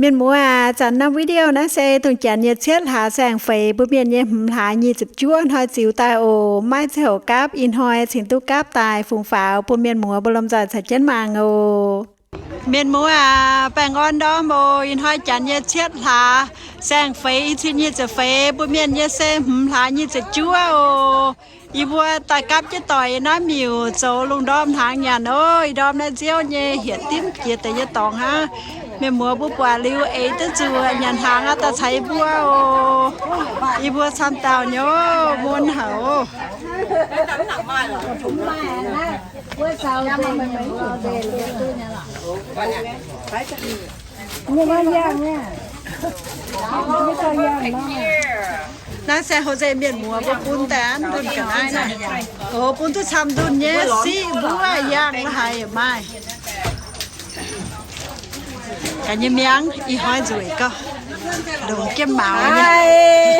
Mienh muoz aac, zanc norm video naaiv se dongh janx nyei cietv hlaax saeng-feix, mbuo mienh nyei hmz hlaax nyic ziepc juov hnoi ziux daaih oc. Maiv zeiz houc gapv, ih hnoi cingx duqv gapv daaih fungx faaux bun mienh muoz mbuo lomh nzoih caux jienv mangc oc. Mienh muoz aac, baengh orn ndorm oc. Ih hnoi janx nyei cietv hlaax saeng-feix, i cin nyic ziepc feix, mbuo mienh nyei se hmz hlaax nyic ziepc juov oc. Yie mbuo daaih gapv jienv doic yiem naaiv miuc zoux lungh ndorm hnaangx nyanc oc. Ih ndorm naaiv nziouv nyei, hietc dimv jiex deix nyei dorngx hnangv. Mienh muoz mbuo buatc liuz eix duqv zuqc nyanc hnaangx aqv, daaih caux yie mbuo oc. Yie mbuo camv dauh nyei oc, mun haic oc. Naaiv se hov nzengc mienh muoz mbuo bun daaih ndunh ga'naaiv naaiv. Oc, bun duqv camv ndunh nyei, siqv mbuov yangh la'haic maaih. Ga'nyei miangv ih hnoi nzueic gauh, ndongc jienv maux nyei.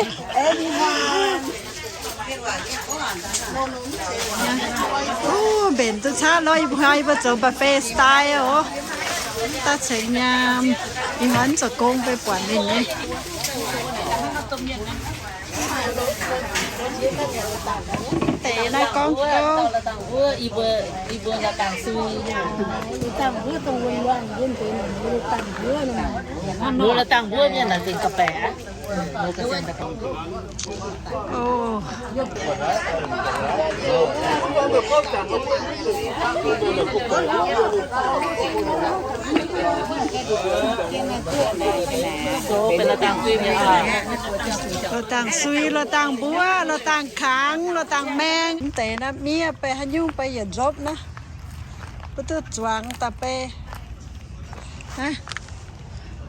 Mbenc duqv camv lorqc, ih hnoi yie mbuo zoux buffet style oc. Daaih ceix nyaam, ih hnoi mv zoux gong, beiv buatc ninh nyei. Deix naaiv gorngv gouv. Oc. Lorz dangh sui, lorz dangh mbuov, lorz dangh kangx, lorz dangh maeng. Mv deix naaiv miev bei haaix nyungc bei yietc nzopv naaiv, mbuo duqv zuangx daaih bei.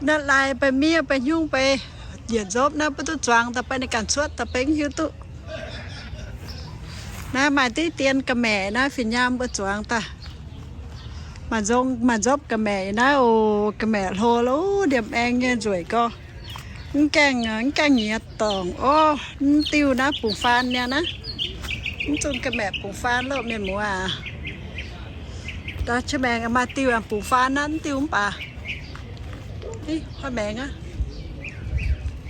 Naaiv lai bei miev bei haaix nyungc bei yietc nzopv naaiv, mbuo duqv zuangx daaih bei ninh ganh cuotv daaih bei mv hiuv duqv. Naaiv maaih diqv dien ga'maeqc naaiv, fin-nyaam mbuo zuangx daaih. Maaih nzong maaih nzopv ga'maeqc naaiv oc. Ga'maeqc hlo lo, ndiemh aengx nyei nzueic gau. Mv gaengh, mv gaengh nyiex dorngc orv, mv diuh naaiv bungx faan nyei naaiv. Mv zungh ga'maeqc bungx faan loh, mienh muoz aac. Da'qiex maengx maaih diuh bungx faan naaiv, mv diuh mv baac. Ih, hnoi maengx aqv.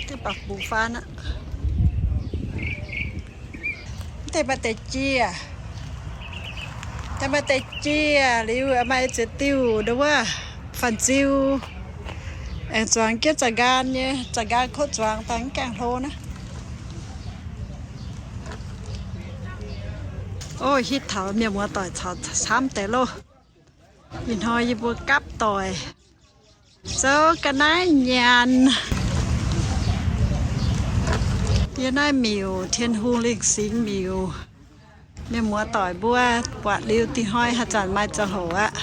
Diuh baac bungx faan aqv. Mv deix maaih deix jiex, deix maaih deix jiex liuz maaih ziex diuh nduov wuov, fanh ziu. Aengx zuangx jienv za'nqaang nyei, za'nqaang kov zuangx daaih mv gaengh hlo naaiv. Ov, hitv taux mienh muoz doic caux camv deix loh. Ih hnoi yie mbuo gapv doic zoux ga'naaiv nyanc. Yiem naaiv miuc, Tin-Hungh Lingh Singx Miuc. Mienh muoz doic mbuo buatc liuz dingh hnoi haaix zanc maaih ziangh hoc aqv,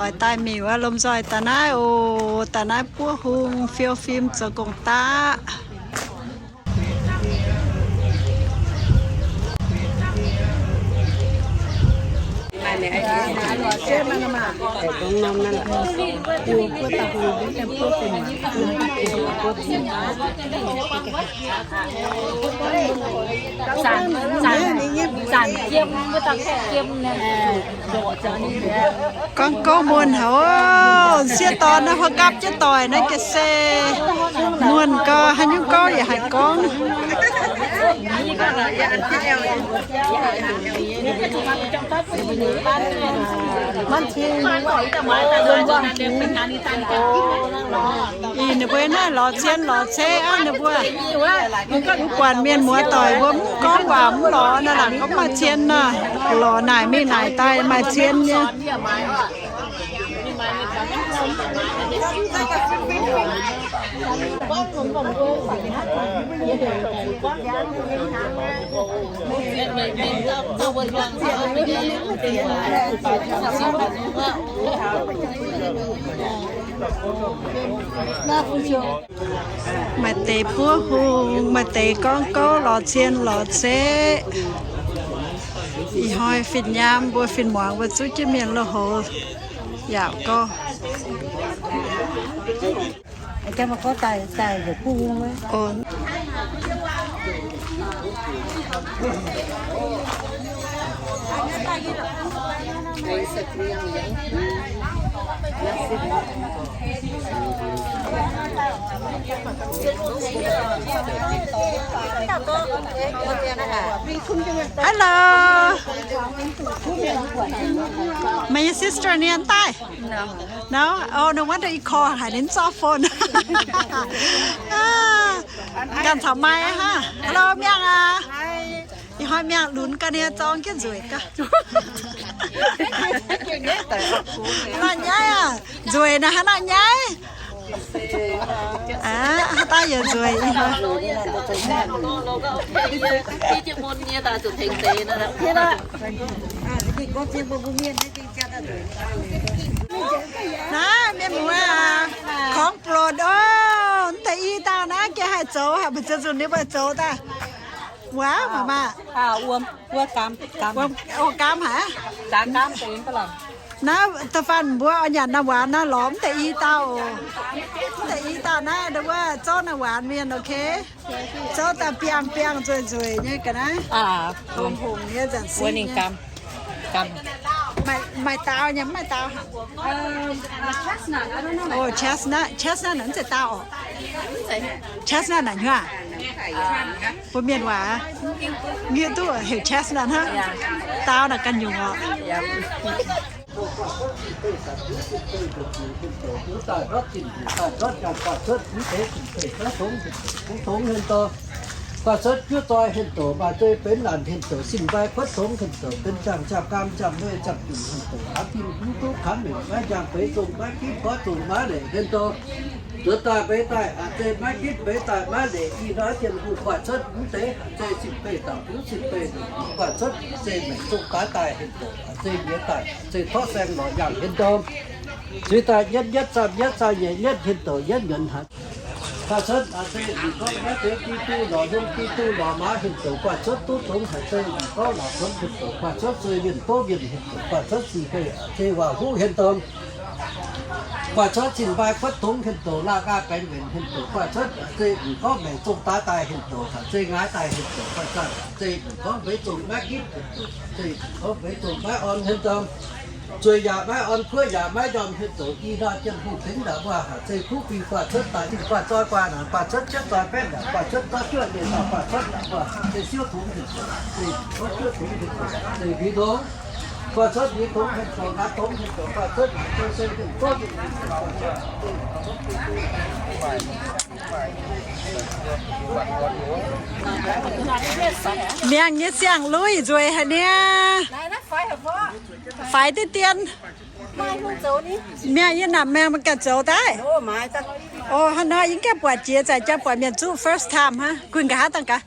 oix daaih miuc aqv, lomh nzoih daaih naaiv oc. Daaih naaiv buov hung fiou fim zoux gong-daqv. Zanc, zanc, zanc jiem wuov dauh jiem naaiv. Gorngv gouv muonh haic oc. Sieqv dorn naaiv hov gapv jienv doic naaiv ga'sie, muonh gau, haaix nyungc gouv yaac haih gorngv. Ih, ninh mbuo naaiv lorz cien lorz ceqv aqv, ninh mbuo. Mv buatc mienh muoz doic mbuo mv gorngv waac mv lorz naaiv, laangc gorngv maaih cien nor. Lorz naaic mingh naaic daaih maaih cien nyei. Maaih deix buov hung, maaih deix gorngv gouv lorz cien lorz ceqv. Ih hnoi fin-nyaam mbuo fin-muangx mbuo zuqv jienv mienh lo houx yaauc gau. Hello. My sister นี่ daaih? No. No? Oh, no wonder you call. Haiz ninh zorqv phone. Ganh caux Mai aqv. Hello, Miangh aac. Ih hnoi Miangh lunx ga'naaiv zorng jienv nzueic gaax. Naaiv nyaiv aac, nzueic naaiv hnangv naaiv nyaiv. Aav, haaix dauh yaac nzueic ih hnoi. Naaiv mienh muoz aac, ของโปรด oc. Mv deix i dauh naaiv gengh haih zoux, haih mbu'ziex nzunc ninh mbuo zoux daaih. Wuov, mangc maah. Wuov, gaam haic. Naaiv da'faanh mbuo oix nyanc naaiv waanc naaiv lorz mv deix i dauh oc. Mv deix i dauh naaiv, ninh mbuo zouv naaiv waanc mienh, okay? Zouv daaih biangh biangh nzueic nzueic nyei ga'naaiv. Hungh hungh nyei nzanc siv nyei. Maaih, maaih daaux nyei, maaih daaux haic. Oh, chestnut, chestnut naaiv mv zeiz daaux oc. Chestnut naaic hnyouv aac? Mbuo mienh waac, mienh duqv heuc chestnut hnangv. Daaux naaic ganh nyungc oc. Guaax cuotv juov zoi hien doqc, maaih zei benx naanc hien doqc, sin mbai kuotv tongx hien doqc, benx ziangh ziangh gaam ziangh meih ziangh junc hien doqc, aav fingx kuv duqv kaamv mengc maiv njang beix zongh maiv gitv gorngv zongh maiv leic hien doqc. Zuotc daaih mbeix daaih, aa, zei maiv gitv mbeix daaih maiv leic, ih hnoi Tin-Hungh guaax cuotv mv deix, aa, zei sin beih daaih kuv sin beih guaax cuotv, zei mengc zongh daaih daaih hien doqc, aa, zei mienh daaih, aa, zei torv saeng lorz yangh hien doqc. Zuiz daaih nyietv nyietv zaamh nyietv zaamh nyeic nyietv hien doqc nyietv nzuonx haic. Guaax cuotv, aa, zei mv gorngv maiv deix Giduc lorz hmien, Giduc lorz maaz hien doqc, guaax cuotv duqv tongx haic, zei mv gorngv lorz tongx hien doqc, guaax cuotv zei wienh bouv wienh hien doqc, guaax cuotv sin beih, aa, zei waac huv hien doqc. Guaax cuotv sin mbai kuotv tongx hien doqc, laanh nqaai baengx wenc hien doqc, guaax cuotv, aa, zei mv gorngv mengc zongh daaih daaih hien doqc, aa, zei ngaix daaih hien doqc, guaax cuotv, aa, zei mv gorngv mbeix zongh maiv gitv hien doqc, zei mv gorngv mbeix zongh maiv orn hien doqc. Zueiz yaac maiv orn, kuotv yaac maiv njormh hien doqc, ih hnoi Tin-Hungh tengx naaic mbuo haic, zei kuv fingx guaax cuotv daaih, ninh guaax zoi guaax naanc, guaax cuotv cietv zoi baeqv naanc, guaax cuotv zorqv juoqv nyei daaih, guaax cuotv naaic mbuo haic, zei siouv tongx hien doqc, zei zorqv juoqv tongx hien doqc, zei mbiz tongx, guaax cuotv mbiz tongx hien doqc, ngaatc tongx hien doqc, guaax cuotv naaic zei, zei, zei, zei, Miangh nyei ziangh lui nzueic haic niaa. Faix diqv dien. Miangh yie namx maengh maiv ganh zoux daaih. O, hnangv nor yie gengh buatc jiex zaaix jaa buatc mienh zuqv first time hnangv. Guinh nqa'haav dangh gaax.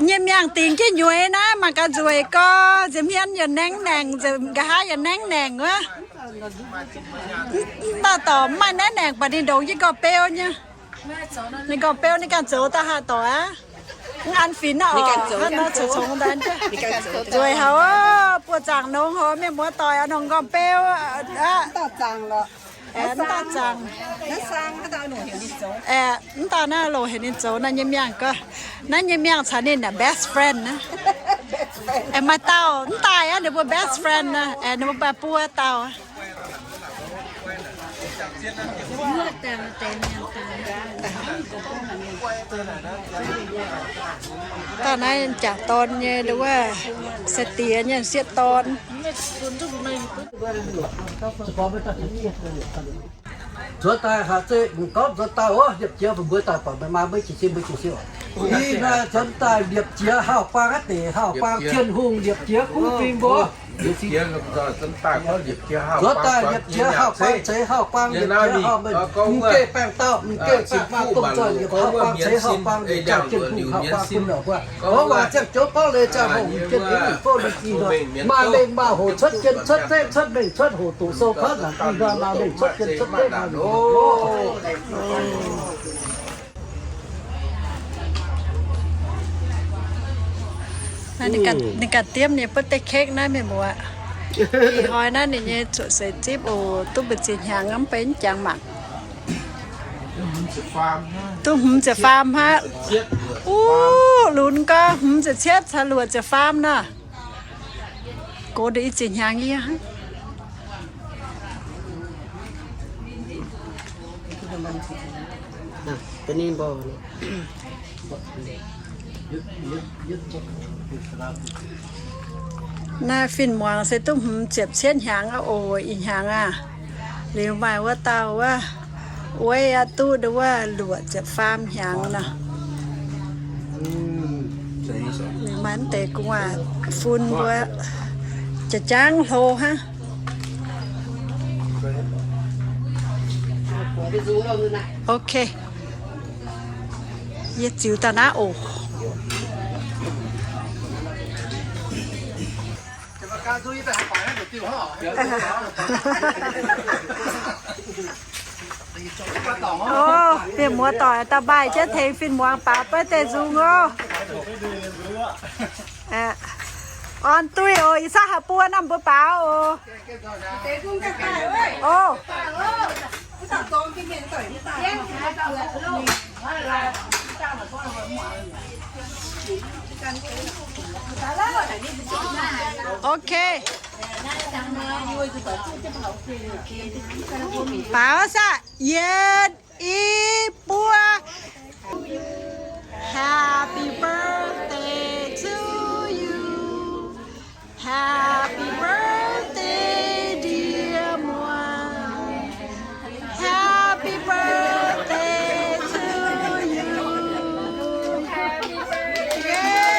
Nyei miangh dingc jienv nyueiz naaiv mangc gaax nzueic gorx, nza'hmien yaac naengx naengc, nqa'haav yaac naengx naengc wuov. Dauh dorc mv maaih naengx naengc, baac ninh ndongx jienv gorx-beu nyei. Ninh gorx-beu ninh ganh zoux daaih haah dorc aqv. Mv an finx nor, hnangv nor congx congx daaih. Nzueic haic oc, buoz zaangc nongx haic, mienh muoz doic, nongx gorx-beu aqv. Mv dauh zaangc. Aeqv, mv dauh naaiv longc heuc ninh zoux naaiv nyei miangh gorx. Naaiv nyei miangh caux ninh naaic best friend naaiv. Aeqv, maaih dauh mv daaih aqv, ninh mbuo best friend naaiv. Aeqv, ninh mbuo baaih buo dauh. Dauh naaiv jangc dorn nyei, wuov sai-diex nyei sieqv dorn. Zuotc daaih haaix zeiz mv gorngv nzuonx daaih oc, liepc jiez mbuo daaih buatc meih maa mbuo jiez sin mbuo jiez sin oc. Ih hnoi nzuonx daaih liepc jiez hauv-baang aqv deix, hauv-baang Tin-Hungh liepc jiez kuv fingx mbuo. Zuotc daaih liepc jiez hauv-baang ceix hauv-baang, liepc jiez hauv-baang, m'geh baengh dauh, m'geh baengh dauh, dongh zoih liepc hauv-baang ceix hauv-baang, liepc jiez Tin-Hungh hauv-baang bun lorqc mbuo. Gorngv waac ziangh joux gorngv leiz ziangh hoc, m'jien dingx fouv ninh ih hnoi maaih mengh maaih hoc cuotv jien cuotv zeqv cuotv mengh cuotv hoc doqc sou kouv nzangc ih hnoi maaih mengh cuotv jien cuotv zeqv maaih mengh hoc. Ninh ganh diemv ninh birthday cake naaiv mienh muoz. Ih hnoi naaiv ninh nyei zuqc seix zipv oc, duqv mbu'ziex hnyangx mv bei mv jangx mangc. Duqv hmz ziepc faam hnangv. Uv, lunx gorngv hmz ziepc cietv caux luoqc ziepc faam nor. Gox ndongc i ziex hnyangx yie hnangv. Naaiv fin-muangx se duqv hmz ziepc cietv hnyangx aqv oc, ih hnyangx aah. Liuz maaih wuov dauh wuov, wuov aqv duqv wuov luoqc ziepc faam hnyangx nor. Liuz maaih deix gu'nguaaz fun mbuo jaax-jangv hlo hnangv. Ok. Yie ziux daaih naaiv oc. Ov, mienh muoz doic daaih maaih jienv tengx fin-muangz baaux birthday nzung ov. Orn duih oc, ih zanc haih buo norm mbuo baaux oc. Ov. Ok. Baaux saah? Yietc, i, buo. Happy birthday to you. Happy birthday, dear Muangh. Happy birthday to you. Yay!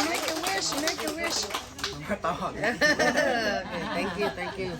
Make a wish, make a wish. Thank you, thank you.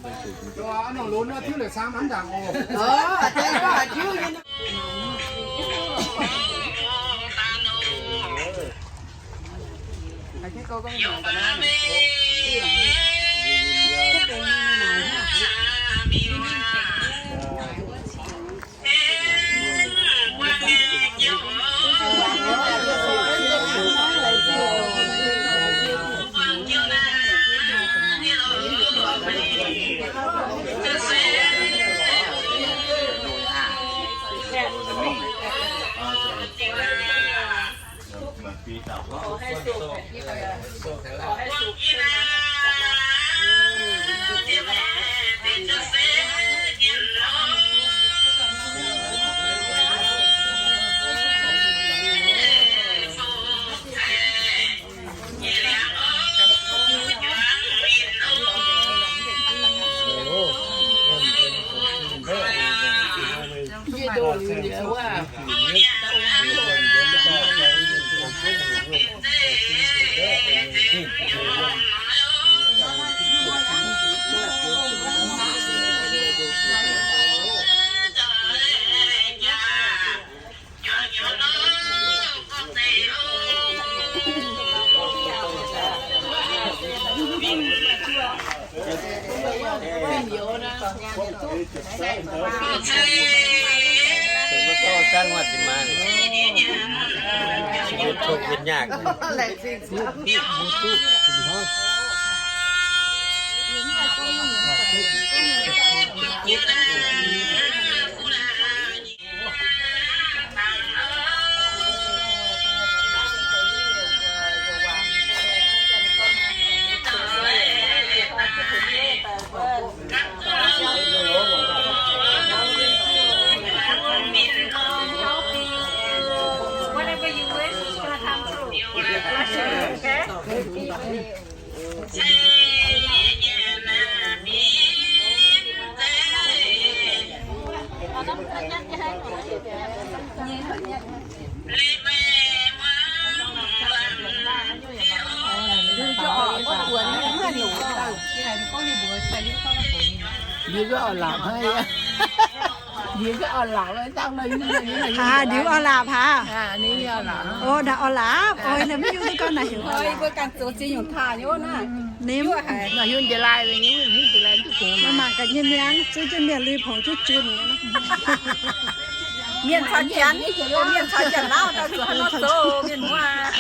Whatever you wish is gonna come true. Bless you, okay? Haaix, ndiux orv laapc haaix? Orv laapc, orv laapc. Oi, mv hiuv duqv gorngv naaic heuc. Ninh mangc gaax nyei mi'aqv, zuov jienv mienh lui pongx jienv junh. Mienh caux janx, mienh caux janx lauh, zuqc haaix nor zoux mienh muoz.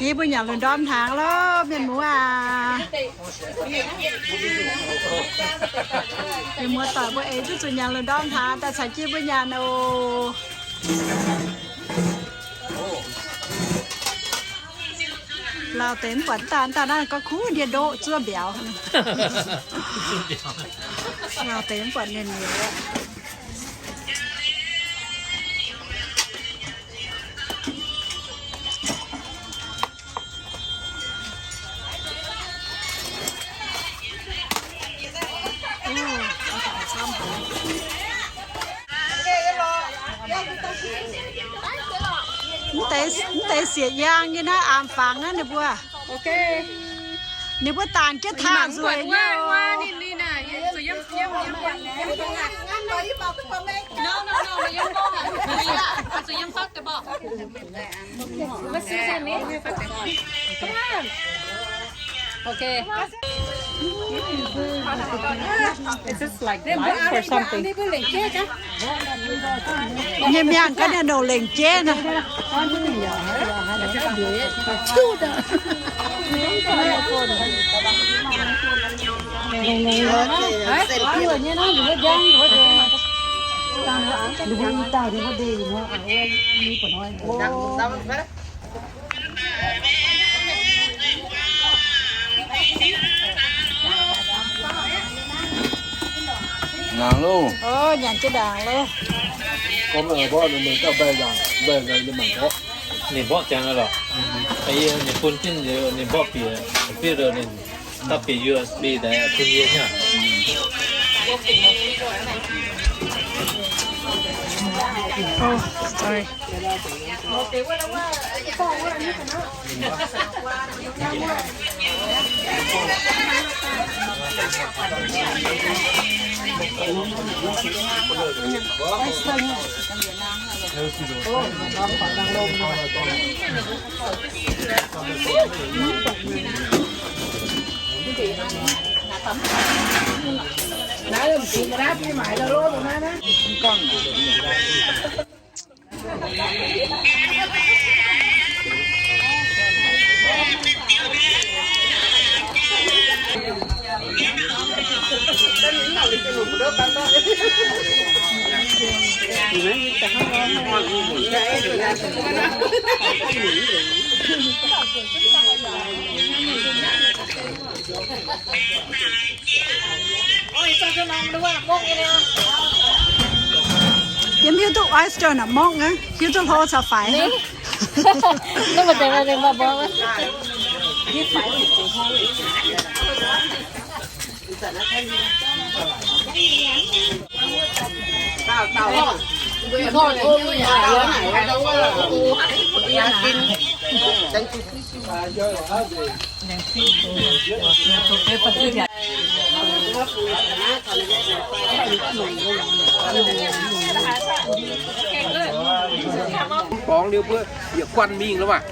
Yie mbuo nyanc lungh ndorm hnaangx loh, mienh muoz aac. Mienh muoz doic mbuo eix duqv zuqc nyanc lungh ndorm hnaangx daaih caux jienv mbuo nyanc oc. Lauh deix mv buatc daaih, daaih naaiv gorngv kuv ndie ndoqv zuov mbiauz. Lauh deix mv buatc mienh miuc. Mv deix, mv deix siec yaang nyei naaiv, aamx fangx naaiv ninh mbuo. Ninh mbuo daanc jienv tangh nzueic nyei oc. Is this like life or something? Nyei mienh ganh naaiv nongc lengc jeiv naaiv. Ndaangc loh. Ov, nyanc jienv ndaangc loh. Gorngv mbuox ninh mbuo gauh mbaih ndaangc, mbaih ndaangc ninh mangc gorqv. Ninh mborqv jangx lorqc. Ninh bun jienv, ninh mborqv bieqc, bieqc ninh dapv bieqc U S B daaih bun yie nyei. Oh, sorry. Yiem hiuv duqv oyster naaic mokv aqv, hiuv duqv hlo caux faix. Borngz liuz mbuo yietc guanh mingh lorqc maah.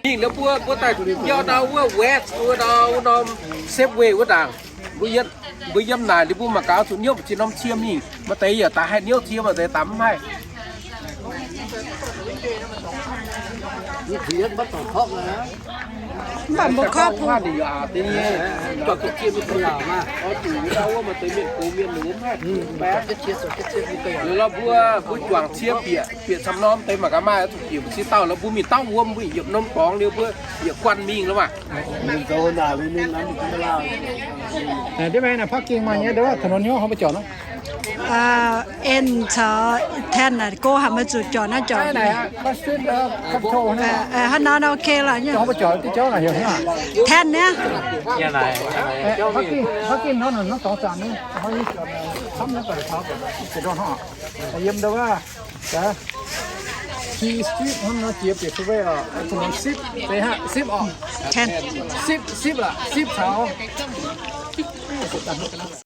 Mingh liuz mbuo, mbuo daaih biauv ndau wuov West, wuov ndau norm Safeway wuov ndaangc. Mbuo yiem, mbuo yiem naaic liuz mbuo mangc gaax zuqc niouv zinh norm cie mingh. Maaih deix yaac daaih haih niouv cie, maaih deix daaih mv haih. Mv baac mbuo korv bung. Lorqc, mbuo, mbuo juangc cie bieqc, bieqc camv norm deix mangc gaax maaih zuqc bieqc mbuo cie dauh lorqc, mbuo mingh dauh wuom, mbuo yietc norm borngz liuz mbuo yietc guanh mingh lorqc maah. Ndiev maaih naaic parking maaih nyei, ndievถนน hnyouv hnangv mbuo juangc nor. En caux Tanh naaic go haic, meih zuqc juangc naaiv juangc. Hnangv nor ok lorqc. Tanh niaa. Tanh.